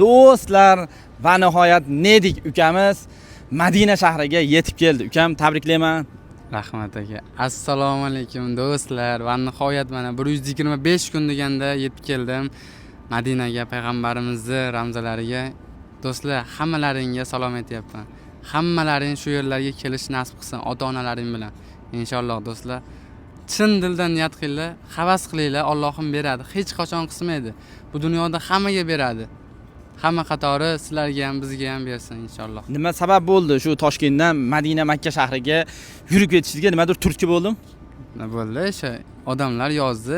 Do'stlar, va nihoyat Nedik ukamiz Madina shahriga yetib keldi. Ukam, tabriklayman. Rahmat, aka. Assalomu alaykum, do'stlar. Va nihoyat mana 125 kun deganda yetib keldim Madinaga, payg'ambarimizni ravzalariga. Do'stlar, hammalaringga salom aytyapman. Hammalaring shu yerlarga kelish nasib qilsin ota onalaring bilan, inshaalloh. Do'stlar, chin dildan niyat qilinglar, havas qilinglar, Allohim beradi, hech qachon qismaydi. Bu dunyoda hammaga beradi, hamma qatori sizlarga ham, bizga ham bersin, inshaalloh. Nima sabab bo'ldi shu Toshkentdan Madina, Makka shahriga yurib ketishingizga? Nimadir turtki bo'ldimi? Nima bo'ldi, o'sha odamlar yozdi,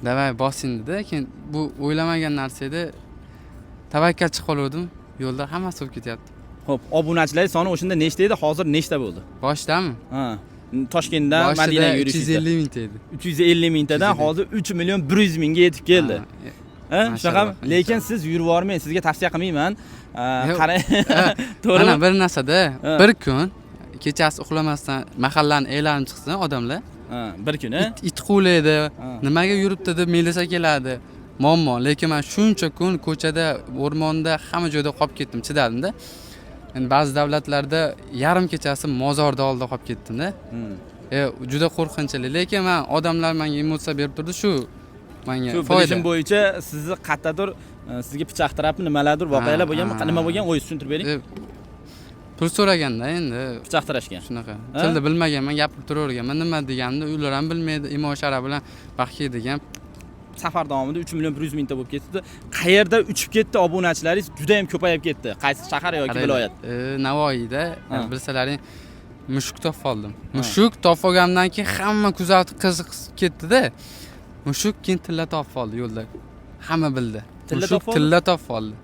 "Давай, bosing", dedi. Keyin bu o'ylamagan narsa edi, tavakkalchi chiqib qoluvdim, yo'lda hammasi bo'lib ketyapti. Xo'p, obunachilar soni o'shanda nechta edi, hozir nechta bo'ldi? Boshidami? Ha, Toshkentdan Boshida Madinaga 350 yurishingizda. mingta edi. 350 mingtadan 350. hozir 3 million 100 mingga yetib keldi. Ha, Ha, shunaqami? Mashalloh, Lekin inshaalloh. siz yurib yubormang, sizga tavsiya qilmayman. Yo'q. Qarang, Mana to'g'rimi? bir narsada, bir kun kechasi uxlamasdan mahallani aylanib chiqsin odamlar. Ha, bir kuni. It quvlaydi, nimaga yuribdi deb milisa keladi, muammo. Lekin man shuncha kun ko'chada, o'rmonda, hamma joyda qolib ketdim, chidadimda. Endi ba'zi davlatlarda yarim kechasi mozorda oldida qolib ketdimda. Juda qo'rqinchli, lekin man odamlar menga emotsiya berib turdi, shu menga Shu foyda. bilishim bo'yicha sizni qayerdadir sizga pichoq tirabmi, nimalardir voqealar bo'lganmi? Ha. Nima bo'lgan, o'zingiz tushuntirib bering. Pul so'raganda endi. Pichoq tirashgan. Shunaqa. Ha? Tilni bilmaganman, gapirib turaverganman. Nima deganimni ular ham bilmaydi, imo ishora bilan baxki degan. Safar davomida 3 million 100 mingta bo'lib ketdi. Qayerda uchib ketdi obunachilaringiz? Juda ham ko'payib ketdi. Qaysi shahar yoki Qaranglar, viloyat? Navoiyda bilsalaring, mushuk topib oldim. Mushuk topib olgandan keyin hamma kuzatib, qiziqib ketdida. Mushuk keyin tilla topib oldi yo'lda, hamma bildi. Tilla Mushuk topib oldi? tilla topib oldi.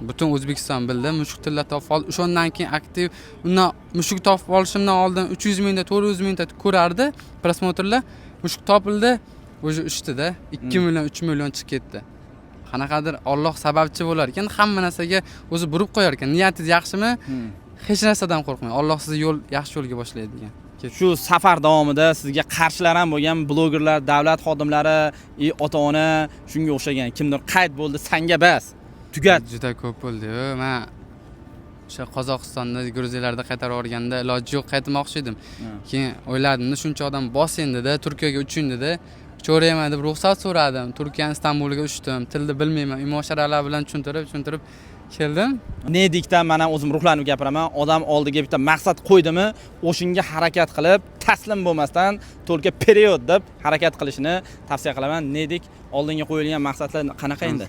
Butun O'zbekiston bildi, mushuk tilla topib oldi. O'shandan keyin aktiv. Undan, mushuk topib olishimdan oldin 300 mingta, 400 mingta ko'rardi просмотр lar. Mushuk topildi, уже uchdida, 2 million, 3 million chiqib ketdi. Qanaqadir Olloh sababchi bo'lar ekan, hamma narsaga o'zi burib qo'yar ekan. Niyatingiz yaxshimi, hech narsadan qo'rqmang, Olloh sizni yo'l, yaxshi yo'lga boshlaydi degan. Shu safar davomida sizga qarshilar ham bo'lgan, blogerlar, davlat xodimlari, ota ona, shunga o'xshagan kimdir qayt bo'ldi, sanga bas, tugat. Juda ko'p bo'ldi-yu. Man o'sha Qozog'istonda, Gruziyalarda qaytarib yuborganda iloji yo'q, qaytmoqchi edim. Keyin o'yladimda, shuncha odam bosing dedi, Turkiyaga uching dedi, uchaverayman deb ruxsat so'radim. Turkiyani Istanbulga uchdim, tilni bilmayman, imo ishoralar bilan tushuntirib tushuntirib keldim. Nedikdan man ham o'zim ruhlanib gapiraman. Odam oldiga bitta maqsad qo'ydimi, o'shanga harakat qilib, taslim bo'lmasdan, только вперёд deb harakat qilishini tavsiya qilaman. Nedik, oldinga qo'yilgan maqsadlar qanaqa endi?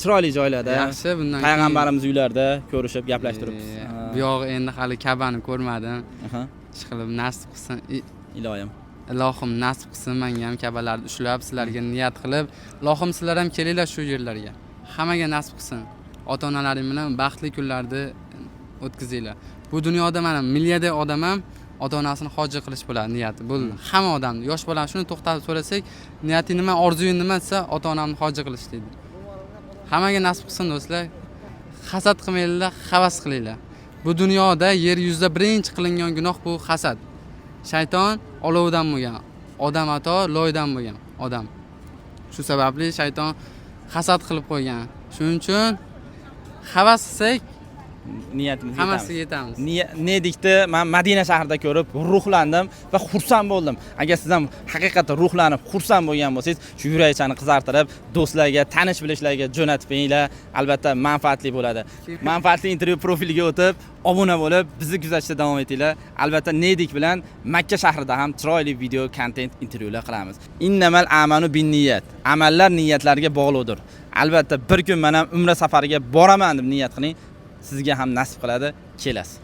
Chiroyli joylarda, Yaxshi, bundan keyin payg'ambarimiz uylarida ko'rishib, gaplashib turibmiz. Bu yog'i endi hali Kabani ko'rmadim. Ishqilib nasib qilsin. Iloyim. Ilohim nasib qilsin manga ham kabalarni ushlab, sizlarga niyat qilib, ilohim sizlar ham kelinglar shu yerlarga, hammaga nasib qilsin. Ota onalaring bilan baxtli kunlarni o'tkazinglar. Bu dunyoda mana milliarder odam ham ota onasini hoji qilish bo'ladi niyati bo'ldi. Hamma odamni, yosh bolani shuni to'xtatib so'rasak, "Niyating nima, orzuying nima?" desa, "Ota onamni hoji qilish", deydi. Hammaga nasib qilsin, do'stlar. Hasad qilmanglar, havas qilinglar. Bu dunyoda, yer yuzida birinchi qilingan gunoh bu hasad. Shayton olovdan bo'lgan, Odam ato loydan bo'lgan odam. Shu sababli shayton hasad qilib qo'ygan. Shuning uchun havas qilsak, Niyatimizga hammasiga yetamiz. yetamiz. Nedikni man Madina shahrida ko'rib ruhlandim va xursand bo'ldim. Agar siz ham haqiqatda ruhlanib, xursand bo'lgan bo'lsangiz, shu yurakchani qizartirib, do'stlarga, tanish bilishlarga jo'natib beringlar, albatta manfaatli bo'ladi. Manfaatli intervyu profiliga o'tib, obuna bo'lib, bizni kuzatishda davom etinglar. Albatta Nedik bilan Makka shahrida ham chiroyli video kontent, intervyular qilamiz. Innamal a'malu binniyat. Amallar niyatlarga bog'liqdir. Albatta bir kun men ham umra safariga boraman deb niyat qiling. Sizga ham nasib qiladi, kelasiz.